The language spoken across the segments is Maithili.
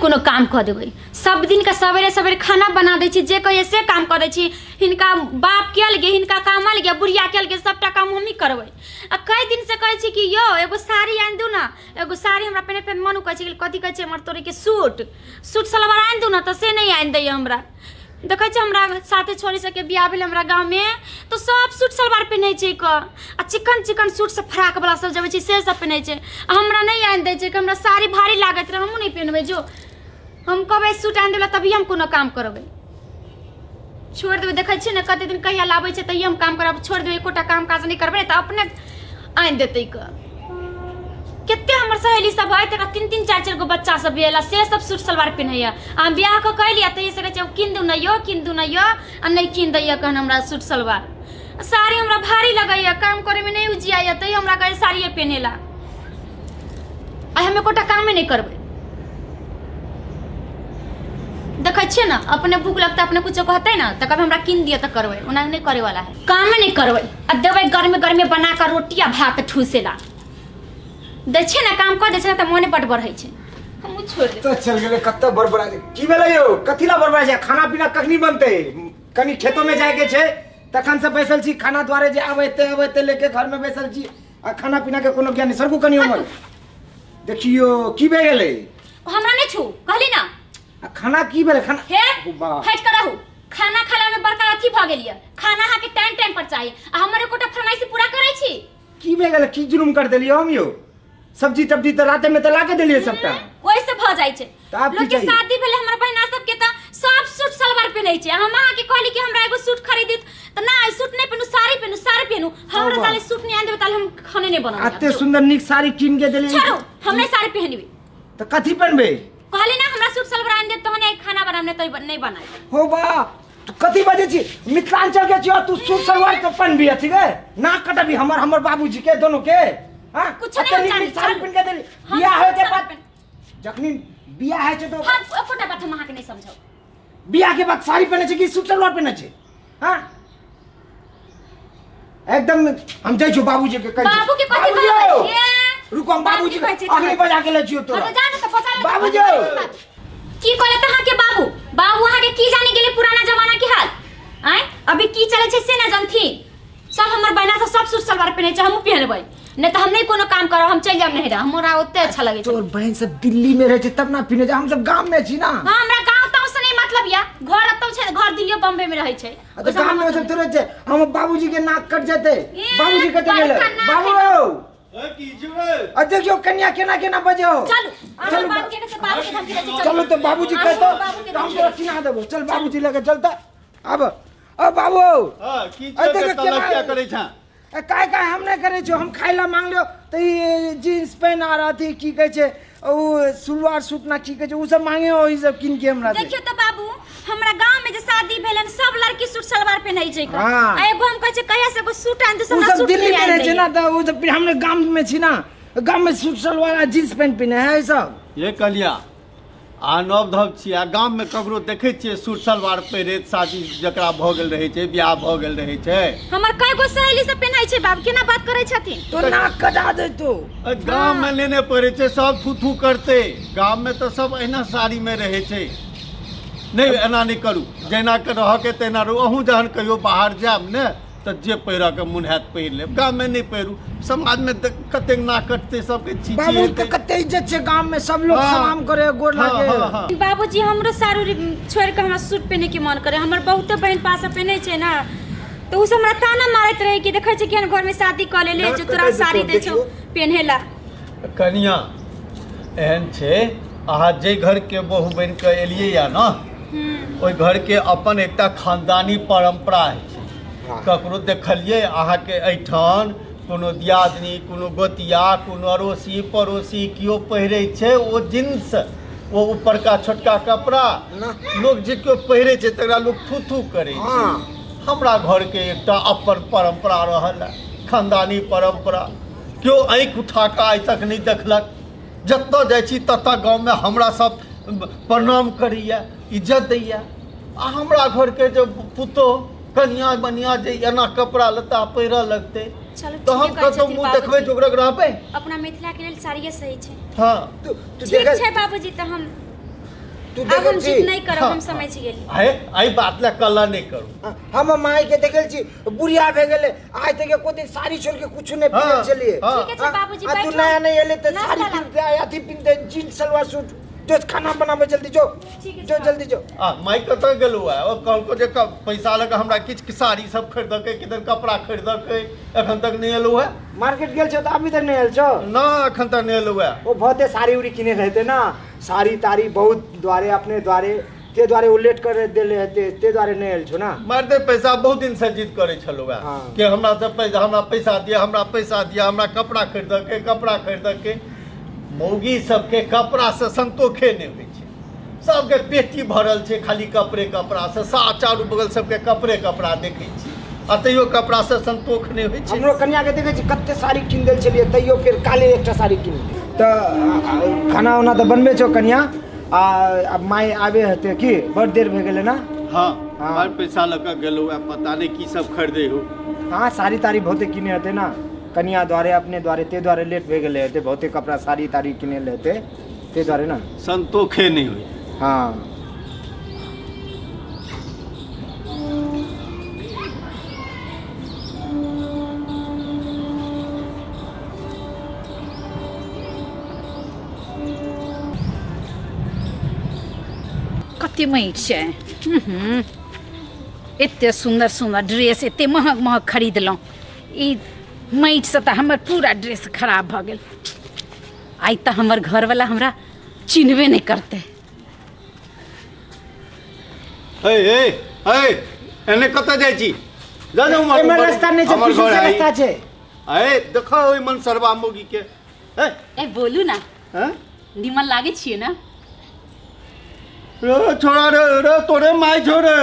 कोनो काम कऽ देबै। सब दिनके सवेरे सवेरे खाना बना दै छी, जे कहिए से काम कऽ दै छी। हिनका बापके अलगे, हिनका काम अलगे, बुढ़ियाके अलगे, सभटा काम हमही करबै। आ कई दिनसँ कहै छी कि यौ एगो साड़ी आनि दू ने, एगो साड़ी हमरा पहिने फेर मन कहै छै कि कथी कहै छै हमर तोरीके सूट सूट सलवार आनि दू ने, तऽ से नहि आनि दैए हमरा। देखै छियै हमरा साथे छोरी सबके बियाह भेलै हमरा गाँवमे तऽ सब सूट सलवार पहिनै छै कऽ, आ चिकन चिकन सूट सब फ्राक वला सब जे अबै छै से सब पहिनै छै, आ हमरा नहि आनि दै छै। हमरा साड़ी भारी लागैत रहै, हमहूँ नहि पहिनबै। जो हम कहबै सूट आनि देबै तभी हम कोनो काम करबै, छोड़ि देबै। देखै छियै ने कते दिन कहिया लाबै छै तहिये हम काम करब, छोड़ि देबै। एकोटा काम काज नहि करबै तऽ अपने आनि देतै कऽ। कते हमर सहेली सब है तकरा तीन तीन चारि चारि गो बच्चा सब भेल आ से सब सूट सलवार पहिनैया। आ हम बियाह कऽ के एलियै तहिये से कहै छै कीन दू ने यौ, कीन दू ने यौ, आ नहि कीन दैया कहन हमरा सूट सलवार। साड़ी हमरा भारी लगैया, काम करैमे नहि उजियाइया, तैयो हमरा कहै साड़िये पहिनेला। आ हम एकोटा कामे नहि करबै। देखै छियै ने अपने भूख लगतै, अपने कुछो कहतै ने तऽ कहबै हमरा कीन दिअ तऽ करबै, ओना नहि करैवला है, कामे नहि करबै। आ देबै गर्मे गर्मे बना कऽ रोटी आ भात ठूसेला दै छियै ने, काम कऽ दै छै ने तऽ मोने बड्ड बढ़ै छै, हमहूँ छोड़ि देबै। तऽ चल गेलै कतऽ बड़बड़ा की भेलै यौ? कथी ला बड़बड़ा छै? खाना पीना कखनी बनतै? कनी खेतोमे जायके छै, तखन से बैसल छी खाना दुआरे जे आबै ते अबै ते लेके घरमे बैसल छी, आ खाना पीना के कोनो ज्ञान नहि। सरकू कनी उमर देखियो की भए गेलै। हमरा नहि छू कहली ना। आ खाना की भेलै खाना? हे वाह। हट कर रहू, खाना खाला में बड़का अथी भ गेल ये। खाना अहाँ के टाइम टाइम पर चाहिए, आ हमर एकोटा फरमाइश पूरा करै छी? की भए गेलै? की जुलुम कर देलियै हम यौ? सब्जी तब्जी तऽ राते में तऽ लाके देलियै सबटा। ओहि से भ जाइ छै। तऽ आब की लोक के चाही? शादी भेलै हमर बहिना सबके तऽ सब सूट सलवार पहिनै छै। हम अहाँ के कहली कि हमरा एगो सूट खरीद, तऽ ना सूट नहि पहिनू, साड़ी पहिनू, साड़ी पहिनू। हमरा वाह। ताले सूट नहि आनि देबै ताले हम खाने नहि बनाबै। एते सुंदर नीक साड़ी कीन के देलियै। छोड़ू, हम नहि साड़ी पहिनबै। तऽ कथी पहिनबै? कहली ना हमरा सूट सलवार आनि दे तहन आइ खाना बनाब, नहि तऽ नहि बनाब। हो बा, तू कथी बजै छी? मिथिलांचल के छियो तू, सूट सलवार के पहिनबी अथी गे? नाक कटबी हमर हमर बाबूजी के दोनों के? हाँ? कुछो नहि एते नीक हम नीक चाही, साड़ी चलू। पहिन के देली। हम बियाह होय के सूट बाद सलवार जखनी बियाह होइ छै तऽ हम एकोटा बात हम अहाँके नहि समझब। बियाह के बाद साड़ी पहिनै छै कि सूट सलवार पहिनै छै? हाँ? एकदम हम जाइ छियौ बाबूजी के कहै छियौ। बाबू के कथी बाबूजी कहबै? यौ, ए, रुको हम बाबूजी बाबूजी कहै के छै अखनी बजा के लै छियौ हाँ तोरा। तऽ जा ने तऽ बजा ले। बाबूजी यौ। की कहले तऽ अहाँके बाबू? बाबू अहाँके की जाने गेलै पुराना जमाना के हाल? आँय अभी की चलै छै से ना जानथिन। सब हमर बहिना सब सब सूट सलवार पहिनै छै, हमहूँ पहिनबै, नहि तऽ हम नहि कोनो काम करब, हम चलि जायब नहिरा, हमरा ओते अच्छा लगै छै। तोर बहन सब दिल्ली में रहै छै तब ना पिने छै, हम सब गाम में छी ना। हाँ हमरा गाँव ताँव से नहीं मतलब या, घर एतौ छै, घर दिल्लियो बम्बे में रहै छै। आ तऽ गाम में सब थोड़े छै। हमर बाबूजी के नाक कट जेतै। ए, बाबूजी कतऽ गेलै? बड़का नाक बाबू है। ए, की छौ? आ देखियौ कन्या केना केना बजौ। चलू चलू, अहाँ बाबू के से बाबू के धमकी दै छै। चलू तऽ बाबूजी अहाँ कहतौ बाबू के तऽ हम धमकी तोरा दै छै। किना देबो। चल बाबूजी लगे चलता। अब अब बाबू। हाँ, की अरे छौ देखो के तल्ला केना किया करै छें? ए, काय काय हम नहि करै छियौ। हम खाय ला मांग लियौ तऽ ई जींस पेंट आर अथी की कहै छै ओ सलवार सूट ना की कहै छै ओ सब मांगे हो, ई सब कीन के हमरा दे। देखियौ तऽ बाबू हमरा गांव में जे शादी भेलन सब लड़की सूट सलवार पहिनै छै कऽ। हाँ। आ एगो हम कहै छै कहिया से एगो सूट आनि दे, ओ हमरा सब सूट दिल्ली नहि में आनि रहै छै दैया। ना तऽ ओ सब हमरे गाम में छी ना, गाम में सूट सलवार आ जींस पेंट पहिने है सब। ये कलिया अहाँ नव धव छी आ गाममे ककरो देखै छियै सूट सलवार पहिरैत? शादी जकरा भऽ गेल रहै छै, बियाह भऽ गेल रहै छै। हमर कई गो सहेली सब पहिनै छै बाबू, केना बात करै छथिन? तो नाक कटा देतो। गाममे लेने पहिरै छै, सब थू थू करतै। गाममे तऽ सब अहिना साड़ीमे रहै छै। नहि एना नहि करू, जहिना के रहऽके तहिना रहू। अहूँ जहन कहियो बाहर जायब ने तऽ जे पहिरऽके मोन हैत पहिर लेब, गाममे नहि पहिरू। समाजमे कतेक नाक कटतै सबके, छी छी बाबू के हेतै। कते इज्जत छै गाम में, सब लोग हाँ। सलाम करे, गोर हाँ, लागे। हाँ, हाँ। बाबूजी हमरो साड़ी छोड़ि कऽ हमरा सूट पहिने के मन करे। हमर बहुते बहिन पास पहिने छै ने तऽ ओ सब हमरा ताना मारैत रहै कि देखै छै केहन घरमे शादी कऽ लेले नाक जे तोरा कटाइ साड़ी देतौ, दै छौ देखियौ। पहिने ला। कनिया एहन छै, अहाँ जाहि घरके बहु बनि कऽ एलियै या ने, ओहि घरके अपन एकटा खानदानी परम्परा होइ छै। हाँ। ककरो देखलियै अहाँके एहिठाम कोनो दियादनी, कोनो गोतिया, कोनो अड़ोसी पड़ोसी केओ पहिरै छै ओ जींस, ओ ऊपरका छोटका कपड़ा? ना। लोक जे केओ पहिरै छै तकरा लोक थू थू करै छै। हाँ। हमरा घरके एकटा अपन परम्परा रहल है, खानदानी परम्परा। केओ आँखि उठा कऽ आइ तक नहि देखलक। जतऽ जाइ छी ततऽ गाँवमे हमरा सब प्रणाम करैए, इज्जत दैए। आ हमरा घरके जे पुतोह कनिया बनिया जे एना कपड़ा लत्ता पहिरऽ लगतै चलू, तऽ हम ठीके कहै कतहु छथिन मुँह देखबै बाबूजी। जोगरक रहबै? अपना मिथिला के लेल साड़िये सही छै। हँ तू तू ठीक देख छै बाबूजी, तऽ हम तू आब देखल हम छी जिद नहीं करब, हाँ, हम समझ गेली। हे एहि बात लए कलह नहि करू। हम माय के देखल छी बुढ़िया भए गेलै, आइ तक एको दिन साड़ी छोड़ के कुछ नहीं हाँ, पहिरल छलियै। हाँ। ठीके छै बाबूजी, आ तू बैठू। नया नहीं एलै तऽ नाश्ता साड़ी लाउ। पिन्हते अथी पिन्हते जींस सलवार सूट, जो खाना बनाबे जल्दी जो, ठीक है, जो जल्दी जो। आ माय कतऽ गेलौ है? ओ कहलको जे पैसा लऽ कऽ हमरा किछु साड़ी सब खरीदके, किधर कपड़ा खरीदके, एखन तक नहि एलौ है। मार्केट गेल छौ तऽ अभी तक नहीं आयल छौ? ना एखन तक नहि एलौ है। ओ बहुते साड़ी उड़ी किने रहते ना, साड़ी ताड़ी बहुत द्वारे अपने द्वारे ते द्वारे ओ लेट कर देले हेते, ते द्वारे नहीं आयल छौ ना। मारते पैसा बहुत दिन से जिद करै छलौ है हाँ। कि हमरा से पैसा, हमरा पैसा दिअ, हमरा पैसा दिअ, हमरा कपड़ा खरीदके, कपड़ा खरीदके। मौगी सबके कपड़ा से संतोखे नहि होइ छै, सबके पेटी भरल छै खाली कपड़े कपड़ा से, चारू बगल सबके कपड़े कपड़ा देखै छी आ तैयो कपड़ा से संतोख नहि होइ छै। हमरो कन्या के देखै छी कते साड़ी कीन देल छलियै, तैयो फेर काले एकटा साड़ी कीन। तऽ खाना उना तऽ बनबे छौ कन्या, आ अब माय आबे हेतै की? बड़ देर भए गेलै ना। हाँ, हाँ। बड़ पैसा लऽ कऽ गेलौ है, पता नहि की सब खरीदे हो। हाँ साड़ी ताड़ी बहुते किने हेतै ना कन्या द्वारे अपने द्वारे, ते द्वारे लेट भए गेलै हेतै, बहुते कपड़ा साड़ी ताड़ी किने ले हेतै ते द्वारे ना संतोखे नहि होइ। हाँ कते माटि छै, एते सुन्दर सुन्दर ड्रेस एते महग महग खरीदलहुँ, ई माटिसँ तऽ हमर पूरा ड्रेस खराब भऽ गेल। आइ तऽ हमर घरवला हमरा चिन्हबे नहि करतै। हे हे हे एने कतऽ जाइ छी? जा जा उम्हर, एमे उम्हर। रास्ता नहि छै, हमर पीछू घर से है। रास्ता छै। ए देखो ओहि मनसरवा मौगी के। हे ए बोलू ना, हैं? निमन लागै छियै ना? रे छोड़ा रे, रे तोरे माय छोड़े।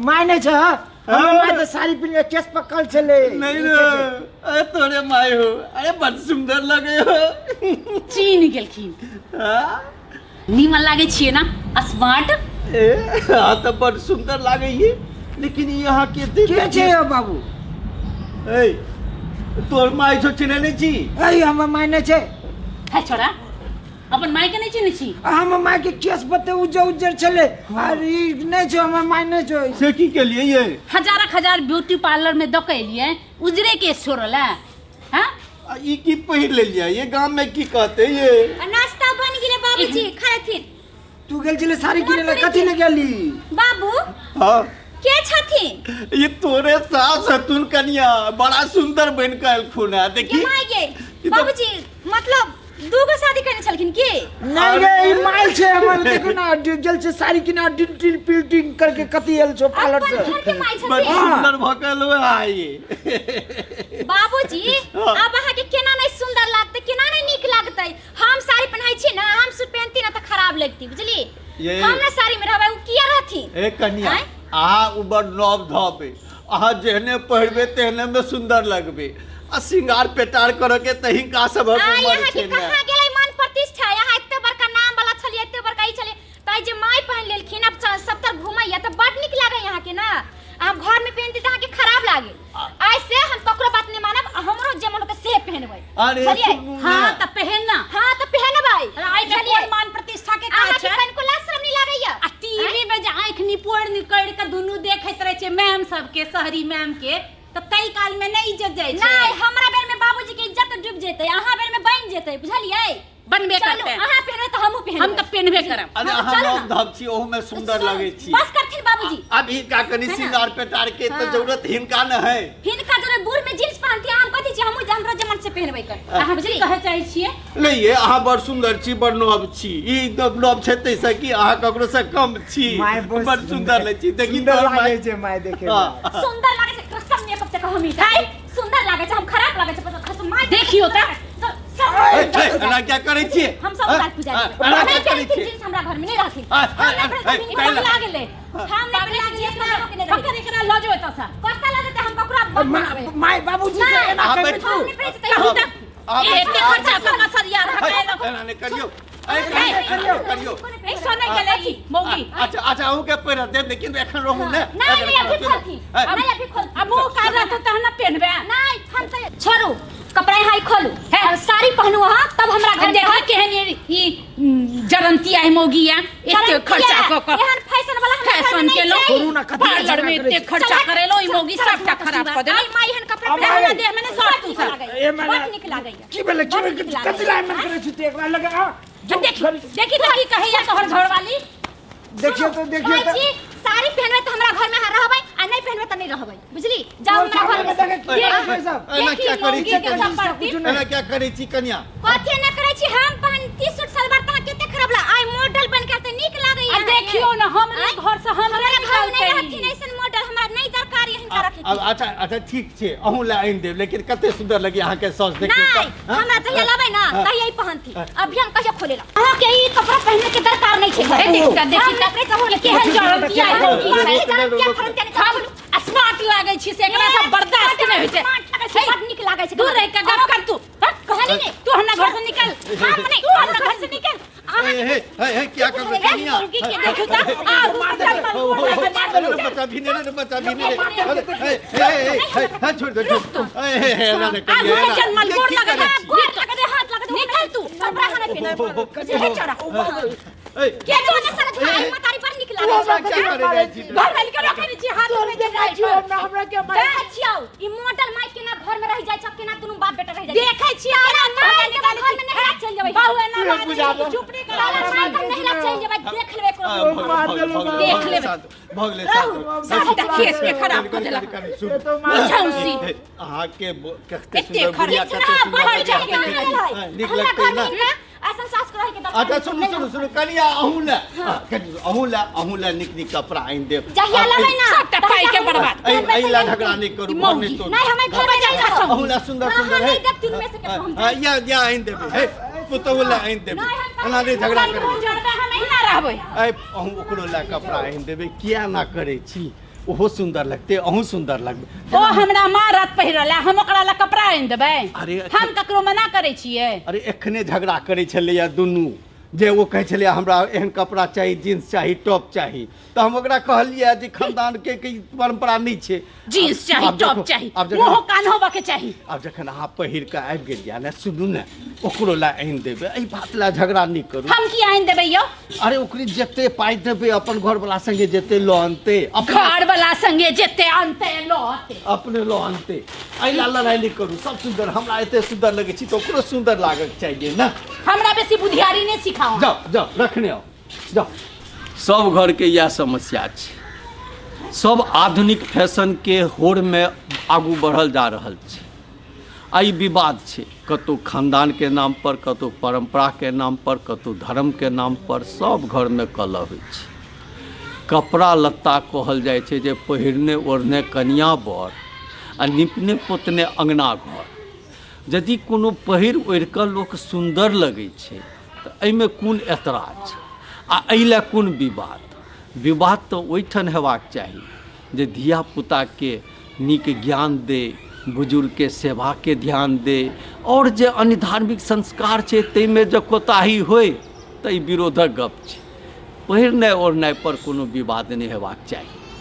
My नहि छै, हाँ? हमर my तऽ साड़ी पिन्ह के केस पकल छलै। नहीं रे, अरे तोरे my हो, अरे बड़ सुंदर लगे हो। चिन्ह गेलखिन। हाँ? निमन लागै छियै ना? स्मार्ट। ए हाँ तऽ बड़ सुंदर लागे ये, लेकिन ई अहाँ के देख के छै यौ बाबू? ए तोर my छो चिन्है नहि छी? ए हमर my नहि छै। है छोड़ा, अपन my के नहि चिन्है छी? हमर my के केस बते उज्जर उज्जर छलै, आर ई नहि छै, हमर my नहि छै। से की केलियै ये? हजारक हजार ब्यूटी पार्लर में दऽ के एलियै, उजरे केस छोड़ल है। हाँ? आ ई की पहिर लेलियै? ये गाम में की कहते ये? आ नाश्ता बन गेलै बाबूजी, खाथिन। तू गेल छलै साड़ी किनै लए, कथी लए गेली? बाबू हाँ के छथिन? ये तोरे सास हतुन कनिया, बड़ा सुंदर बन के एलखुन है, देखी। ये my गे बाबूजी, मतलब दूगो शादी करने छलखिन की? नहीं रे, ई माइल छै हमर, देखो ना गेल छै साड़ी किना डिंटिल पिल्टिंग करके कथी एल छौ पार्लर अपन से। घर के माय बड़ छथिन। सुंदर भऽ के एलौ है ये। बाबूजी अब अहाँ के केना नहीं सुंदर लागतै, केना नहीं नीक लागतै? हम साड़ी पहिनै छी ना, हम सूट पहनती ना तऽ खराब लगती, बुझली? ये- हम ना साड़ी में रहबै, उ किया रहथिन? ए कनिया, आँय? अहाँ उबर नव धबे, अहाँ जेहने पहिरबै तेहने में सुंदर लगबे, आ श्रृंगार पेटार करऽ के तऽ हिनका सभक आइ उमर अहाँ के छै ने। कहाँ गेलै मान प्रतिष्ठा? अहाँ एते बड़का नाम वाला छलियै, एते बड़का ई छलियै, तऽ जे my पहिन लेलखिन, अब सब तर घुमैया तऽ बड नीक लागै अहाँ के ना। अहाँ घर में पहनती तऽ अहाँ के खराब लागे। आइ से हम ककरो बात नहीं मानब, हमरो जे मन होतै से पहनबै। अरे बुझलियै? सुनू ने। हाँ तऽ पहन ना। हाँ तऽ पहनबै। आइ के बुझलियै? कोन मान प्रतिष्ठा के काज अहाँ के छै? कनिको लाज शरम नहीं लागैया? आ टीवी में जे आँखि निपोड़ निकड़ के दुनू देखैत रहै छै मैम सबके, शहरी मैम के, तऽ तै काल में नहि इज्जत जाइ छै। नहीं, हमरा बेर में बाबूजी के इज्जत डूब जेतै, अहाँ बेर में बनि जेतै, बुझलियै? बनबे चलू, करतै। अहाँ पहनबै तऽ हमहूँ पहनबै। हम तऽ पहनबे करब। अरे हाँ, अहाँ चलू नव ना। धब छी, ओहू में सुंदर लगै छी। बस करथिन बाबूजी। अब हिनका कनि है ना? श्रृंगार पेटार के तऽ हाँ। जरूरत हिनका न है। हिनका जरूरत बूढ़ में जींस पहनती, हम कथी छी, हमहूँ हमरो जमन से पहनबै कर। अहाँ बुझली? की कहै चाहै छियै? नहीं ये अहाँ बड़ सुंदर छी, बड़ नव छी, ई नव छै तैसँ कि अहाँ ककरो से कम छी। My बहुत बड़ सुंदर लगै छी, देखी सुंदर तोहर लागै my. छै my देखे में। हाँ। सुंदर लागै छै, कसम मेकअप से कहम ही। सुंदर लागै छै, हम खराब लागै छै, कसम my. देखियौ तऽ। एना क्या करै छियै? हम सब बात पूजा एना नहीं क्या करै पहनथिन छियै? जींस, हमरा घर में नहीं रहथिन। हाँ, हम हाँ, नहीं हाँ, पहनथिन, हाँ, पगला गेलै। हम नहीं पहनथिन जींस, हमरा लोग के नहीं ककर एकरा लऽ जेबै एतऽसँ? कतऽ लऽ जेतै? हम ककरो बात बनाबै। My बाबूजी से नहीं, एना अहाँ कहबै बैठू। तू। हम नहीं पहनै छी, कहू तैयो तऽ। अहाँ ए, बैठू। एते खर्चा कऽ कऽ सरिया रखा है, एलहुँ। एना नहि करियौ। ए, करियौ, करियौ। ए, सोनै गेलै ई मौगी। अच्छा अच्छा, अहूँके पहिरऽ देब, लेकिन एखन रहू ने। नहीं नहीं, अभी खोलथिन। नहीं, अभी खोलथिन। आ मुँह काज रहतौ तहन ने पेन्हबै। नहीं, हम तऽ छोड़ू, कपड़ा यहाँ खोलू है। और साड़ी पहनू अहाँ तब हमरा घर में देखा रहब। केहन ई जरंती आई मौगी या एते खर्चा क क एहन फैशन वाला हमरा घर में फैशन नहीं के लोग चाही। करू ना, कथी पार्लर झगड़ा में करै एते छी? खर्चा चल, करेलो ई मौगी चल, सबटा चल, खराब चल, क देलक। आई माई एहन कपड़ा अब पहिरला आइ। देह में ने ए, बड़ नीक माने- लागैया बड़ नीक लागैया की भेलै की बड़ भेलै नीक लागैया। कथी ला एहन करै छी तू एकरा लगे आ जो देखी घर- देखी तऽ की कहैया तोहर घरवाली। देखियौ तऽ देखियौ कहै तऽ छी साड़ी पहनबै तऽ हमरा घर में अहाँ रहबै आ नहीं पहनबै तऽ नहीं रहबै, बुझली? जाओ हमरा घर में। देखै की देख, करै सब? एना देखी क्या करै मौगी छी के सब परती। एना क्या करै छी कनिया? कथी ना करै छी हम? पहनती सूट सलवार तऽ कते खराब लाग आइ मॉडल बन के तऽ नीक लागैया। आ देखियौ न हमरे आँय? घर से हमरे हमरा घर में नहीं निकालतै। रहथिन ऐसन मॉडल, हमरा नहीं दरकार है हिनका रखे अब के। अच्छा अच्छा ठीक छै, अहूँ लए आनि देब, लेकिन कते सुंदर लगी अहाँके साउस देखियौ नहीं तऽ, हाँ? हमरा जहिया लेबै ना हाँ। तहिया ही पहनती, अभी हम कहियो खोले ला। अहाँ के ई कपड़ा पहनने के दरकार नहीं छै। हे देख तऽ देखी हम तऽ अपने कहू ने केहन जरंती आई मौगी बाकी छै। जरंती आ फरंती आ हम स्मार्ट लागै छी से एकरा सब बर्दाश्त नहि होइ छै। स्मार्ट लागै छै, बड नीक लागै छै। दूर रहि के गप कर तू। हाँ? कहली ने। तू हमरा घर से निकल। हम नहीं, तू हमरा घर से निकल। हे हे हे हे क्या करबै कनिया? मौगी के देखू तऽ आ चल हो, हो, हो, बच्चा भी नहीं रे, बच्चा भी नहीं रे। अरे, हे, हे, हे, हे, हे, छोड़ दे, छोड़ दे। हे, हे, हे, एना नहि करियै, आगू एना। चल, मलगोर की लगल करै है। छी? गोर लगा दे, हाथ लगा दे, निकल तू। कपड़ा खाना पीना हे चौड़ा ए, के जो ने सर भाई मतारी पर नीक लागै हमरा छै। क्या करै जाइ छी? घर वाली के रखै नहि छी हाथ में जे देखै छी हमरा हमरा के मारे देखै छियौ ई मॉडल माई केना घर में रहि जाइ छै, केना दुनू बाप बेटा रहि जाइ छै। देखै छी ताला एना मारि के घर में नहिरा चलि जेबै। बाबू एना तू बाजै बुझाबो। छै, चुप नहि ताला करा। मारि के नहिरा चलि जेबै, देख लेबै एकरो। मार देलहुँ, भऽ गेलै, देख लेबै। शान्त, भऽ गेलै, शान्त। सबटा केस के खराब कऽ देलक। कनि, कनि, सुनू। तो मार झांसी। हे, अहाँके कते एते सुंदर बुढ़िया, खर्च कते ना, सुंदर बढ़ बुढ़िया, जाए के कते- ना हाँ, नीक हमरा लगतै घर ना? में हिनका ऐसन सास के रहै के दरकार अच्छा नहीं। सुनू सुनू सुनू कनिया, अहूँ ले, हाँ, कनि अहूँ ले, अहूँ ले नीक नीक कपड़ा आनि देब। जहिया लेबै ना सबटा पाइ के बर्बाद। एहि ला झगड़ा नहि करू, ई घर मौगी। नहि तोड़ू। नहीं हमें घर में नहीं रहब। अहूँ ले सुंदर हाँ, सुंदर हाँ, है। नहीं देब तीन में से ककरो हम। हाँ, या या आनि देबै हे, पुतहु ले आनि देबै, नहीं, हम एना नहि झगड़ा करबै। जरबे हम एहिना रहबै। ऐ अहूँ ओकरो लए कपड़ा आनि देबै, किया ना करै छी? ओहो सुंदर लगतै, अहूँ सुंदर लगबै। ओ हमरा मारत पहिरला, हम ओकरा लए कपड़ा आनि देबै? अरे, हम ककरो मना करै छियै? अरे एखने झगड़ा करै छलैया दुनू, जे ओ कहै छलैया हमरा एहन कपड़ा चाही, जींस चाही, टॉप चाही, तऽ हम ओकरा कहलियै जे खानदान के की परंपरा नहि छै। जींस चाही, आब टॉप देखो, चाही, आब जखन मुँहो कान होबऽ के चाही। आब जखन अहाँ पहिर कऽ आबि गेलियै ने, सुनू ने, ओकरो लए आनि देबै, एहि बात लए झगड़ा नहि करू। हम की आनि देबै यौ? अरे ओकरे जते पाइ देबै, अपन घरवला संगे जेतै लऽ अनतै अपना। घर वाला संगे जेते अनतै लऽ अतै। अपने लऽ अनतै। एहि लए लड़ाइ नहि करू। सब सुन्दर, हमरा एते सुन्दर लगै छी तऽ ओकरो सुन्दर लागक चाहिए ने। हमरा बेसी बुधियारी नहि सिखाओ। जाओ जाओ, रखने आओ जाओ। सब घरके इएह समस्या छै, सब आधुनिक फैशनके होड़मे आगू बढ़ल जा रहल छै। आ ई विवाद छै कतहु खानदानके नाम पर, कतहु परम्पराके नाम पर, कतहु धर्मके नाम पर, सब घरमे कलह होइ छै। कपड़ा लत्ता कहल जाइ छै जे पहिरने ओढ़ने कनिया बर आ निपने पोतने अङ्गना घर। यदि कोनो पहिर ओढ़ि कऽ लोक सुन्दर लगै छै तऽ एहिमे कोन एतराज आ एहि लए कोन विवाद? विवाद तऽ ओहिठाम हेबाक चाही जे धियापुताके नीक ज्ञान दे, बुजुर्गके सेवाके ध्यान दे, आओर जे अन्य धार्मिक संस्कार छै ताहिमे जँ कोताही होइ तऽ ई विरोधक गप छै। पहिरनाइ ओढ़नाइ पर कोनो विवाद नहि हेबाक चाही।